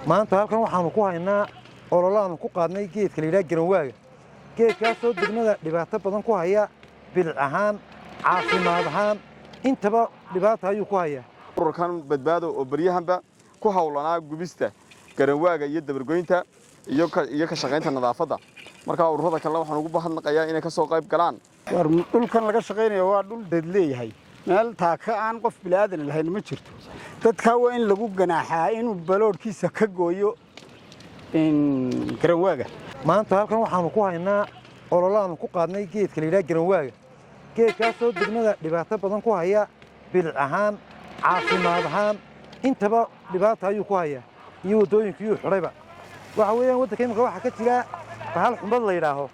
Maanta halkan waxaanu ku haynaa ololaanu ku qaadnay geedka la yidhaha garanwaaga, geedkaasoo degmada dhibaato badan ku haya, bilic ahaan, caafimaad ahaan, intaba dhibaata ayuu ku hayaa. Ururkan Badbaado oo baryahanba ku howlanaa gubista garanwaaga iyo dabargoynta iyo ka shaqaynta nadaafadda, markaa ururada kalena waxaan ugu mahadnaqayaa inay ka soo qayb galaan. War dhulkan laga shaqaynayo waa dhul dad leeyahay. Meel taaka aan qof bilaadan lahayn ma jirto. Dadkaa waa in lagu ganaaxaa inuu baloodhkiisa ka gooyo garanwaaga. Maanta halkan waxaanu ku haynaa ololaanu ku qaadnay geedka la yidhaha garanwaaga, geedkaasoo degmada dhibaato badan ku haya, bilic ahaan, caafimaad ahaan, intaba dhibaata ayuu ku hayaa, iyo waddooyinkiyuu xidhayba. Waxa weeyaan waddanka imika waxaa ka jira bahal xumad la yidhaaho.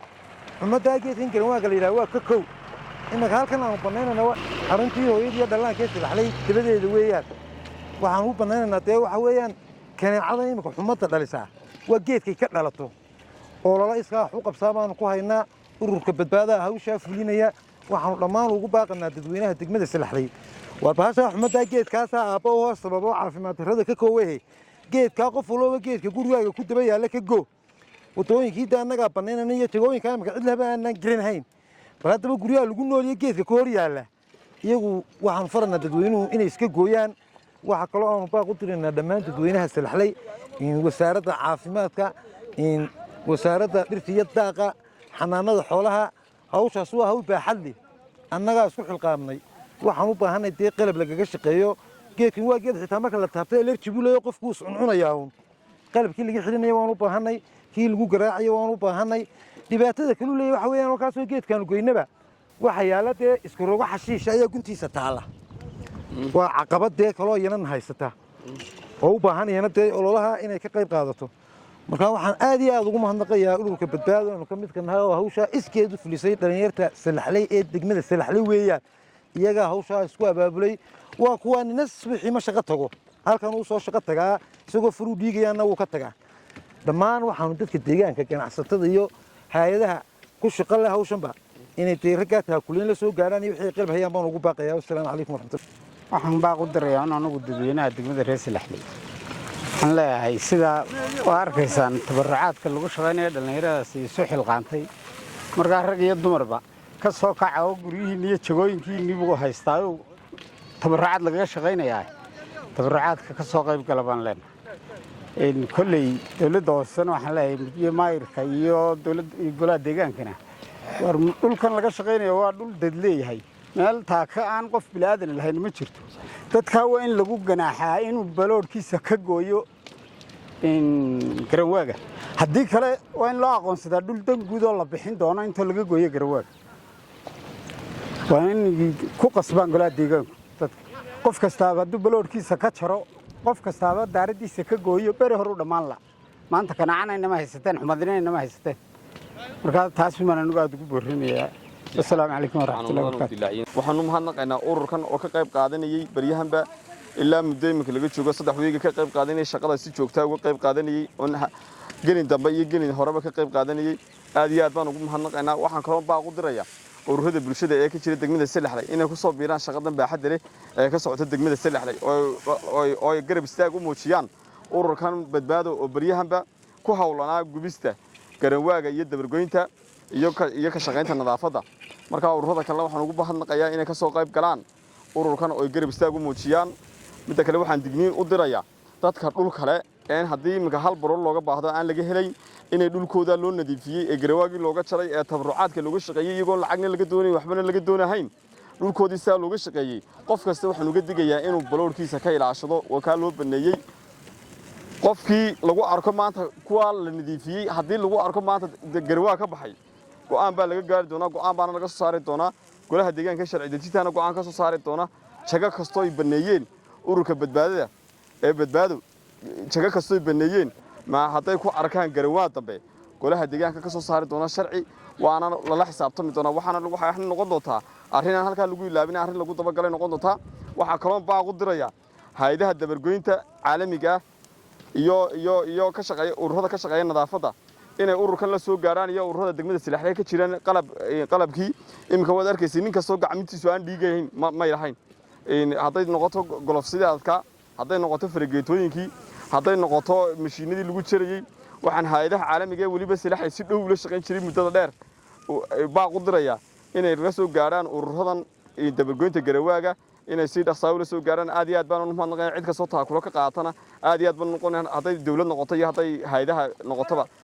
Xumaddaa geedkan garanwaaga la yidhaho waa ka kow. Iminka halkan aanu bannaynayna xaruntii hooyadii iyo dhallaankee Silaxlay dabadeeda weeyaan. Waxaan u bannaynaynaa dee waxa weeyaan kaneecada iminka xumadda dhalisaa waa geedkay ka dhalato. Ololo iskaa wax u qabsaa baanu ku haynaa. Ururka Badbaadaha hawshaa fulinaya. Waxaanu dhammaan ugu baaqanaa dadweynaha degmada Silaxlay: waa bahashaa xumaddaa geedkaasaa aabba u hoos sababo caafimaad darrada ka koowahe. Geedkaa qof walooba geedka gurigaaga ku daba yaalla ka go. Waddooyinkii da annagaa bannaynana iyo jagooyinka imika cid lehba aanaan garanahayn, bal haddaba guryaha lagu nooliyo geedka ka hor yaalla iyagu waxaanu faranaa dadweynuhu inay iska gooyaan. Waxaa kaloo aanu baaq u diraynaa dhammaan dadweynaha Salaxlay, wasaaradda caafimaadka, wasaaradda dhirta iyo daaqa, xanaanada xoolaha. Hawshaas waa hawl baaxad leh, annagaa isku xilqaamnay. Waxaan u baahanay dee qalab lagaga shaqeeyo. Geedkan waa geed xitaa marka la taabtay allergy buu leeyahay, qofku wuu iscuncunayaa uun. Qalabkii laga xilinaya waan u baahanay, kii lagu garaacayo waan u baahanay. Dhibaatada kaluu leeyahay waxa weeyaan halkaasoo geedkaanu goynaba waxa yaalla dee isku rogo xashiisha ayaa guntiisa taala. Waa caqabad dee kaloo iyanan haysata oo u baahan iyana dee ololaha inay ka qayb qaadato. Marka waxaan aad iyo aad ugu mahadnaqayaa ururka Badbaado aanu ka midka nahay oo hawshaa iskeedu fulisay. Dhalinyarta Salaxley ee degmada Salaxley weeyaan, iyagaa hawshaa isku abaabulay. Waa kuwaa nina subaxii ma shaqo tago, halkan uu soo shaqo tagaa, isagoo furuu dhiigayaana wuu ka tagaa. Dhammaan waxaanu dadka deegaanka, ganacsatada iyo hay-adaha ku shaqo leh hawshanba inay dee raggaa taakuleyn la soo gaarhaan iyo wixii qalab hayaan baan ugu baaqayaa. Wassalaamu calaykum waraxmatullah. Waxaan baaq u dirayaa in anagu dadweynaha degmada reer Salaxley waxaan leeyahay, sidaa waa arkaysaan tabarucaadka lagu shaqaynaya dhallinyaradaas isu xilqaantay. Markaa rag iyo dumarba ka soo kaca oo guryihiinni iyo jagooyinkiinni buu haystaayo tabarucaad lagaga shaqaynayaa. Tabarucaadka ka soo qayb gala baan leenahay. Kolley dowladda hoosena waxaan leeyahay iyo maayirka iyo dowladda iyo golaha deegaankana: war dhulkan laga shaqaynayo waa dhul dad leeyahay. Meel taaka aan qof bilaadan lahayn ma jirto. Dadkaa waa in lagu ganaaxaa inuu baloodhkiisa ka gooyo garanwaaga. Haddii kale waa in loo aqoonsadaa dhul dan guud oo la bixin doono intoo laga gooyo garanwaaga. Waa in ku qasbaan golaha deegaanku dadka. Qof kastaaba hadduu baloodhkiisa ka jaro, qof kastaaba daaraddiisa ka gooyo, beri hore u dhammaan la maanta kanacanayna ma haysateen, xumadinayna ma haysateen. Markaa taas baan anigu aada ugu boorinayaa. Wasalaamu calaykum waraxmatullahi wabarakaatu. Waxaanu mahadnaqaynaa ururkan oo ka qayb qaadanayey baryahanba, ilaa muddo iminka laga joogo 3 wiiga ka qayb qaadanayay shaqada, si joogtaa uga qayb qaadanayey, oon gelin dambe iyo gelin horeba ka qayb qaadanayey. Aad iyo aad baan ugu mahadnaqaynaa. Waxaan kaloo baaq u diraya ururada bulshada ee ka jira degmada Salaxley inay ku soo biiraan shaqadan baaxadda leh ee ka socota degmada Salaxley oo ay garab istaag u muujiyaan ururkan Badbaado oo baryahanba ku howlanaa gubista garanwaaga iyo dabargoynta iyo ka shaqaynta nadaafadda. Markaa ururada kalena waxaan ugu mahadnaqayaa inay ka soo qayb galaan ururkan oo ay garab istaag u muujiyaan. Midda kale, waxaan digniin u dirayaa dadka dhul kale een haddii iminka hal baroor looga baahdo aan laga helayn inay dhulkooda loo nadiifiyey ee garawaagii looga jaray ee tabarucaadka looga shaqeeyey, iyagoon lacagna laga doonayn, waxbana laga doonahayn, dhulkoodii sidaa looga shaqeeyey. Qof kasta waxaan uga digayaa inuu baloorkiisa ka ilaashado, waa kaa loo baneeyey. Qofkii lagu arko maanta kuwaa la nadiifiyey, haddii lagu arko maanta garawaa ka baxay, go'aan baa laga gaari doonaa, go'aan baana laga soo saari doonaa. Golaha deegaanka sharci dejintaana go'aan ka soo saari doona. Jago kastoo ay baneeyeen ururka Badbaadada ee Badbaado, jago kastoo ay baneeyeen ma hadday ku arkaan garawaa dambe, golaha deegaanka ka soo saari doona sharci, waana lala xisaabtami doonaa. Waxaana waxay noqon doontaa arrin aan halkaa lagu ilaabin, arrin lagu dabagalay noqon doontaa. Waxaa kaloo baaq u diraya hay-adaha dabargoynta caalamiga ah iyo ka shaqeeya, ururada ka shaqeeya nadaafadda inay ururkan la soo gaaraan iyo ururada degmada Silaxley ka jiraan qalab. Qalabkii iminka waad arkaysay, nin kastoo gacmihiisu aan dhiigayn may lahayn, hadday noqoto golofsidii adkaa, hadday noqoto farageetooyinkii, hadday noqoto Hadday noqoto mashiinadii lagu jarayey, waxaan hay-adaha caalamiga ee weliba Silaxley si dhow ula shaqayn jiray muddada dheer baaq u dirayaa inay la soo gaadhaan ururadan dabargoynta garawaaga, inay si dhaqsaa ula soo gaaraan. Aad iyo aad baan u mahadnaqaynaa. Cid kastoo taakulo ka qaatana aad iyo aad baan noqonaya, hadday dawlad noqoto iyo hadday hay-adaha noqotoba.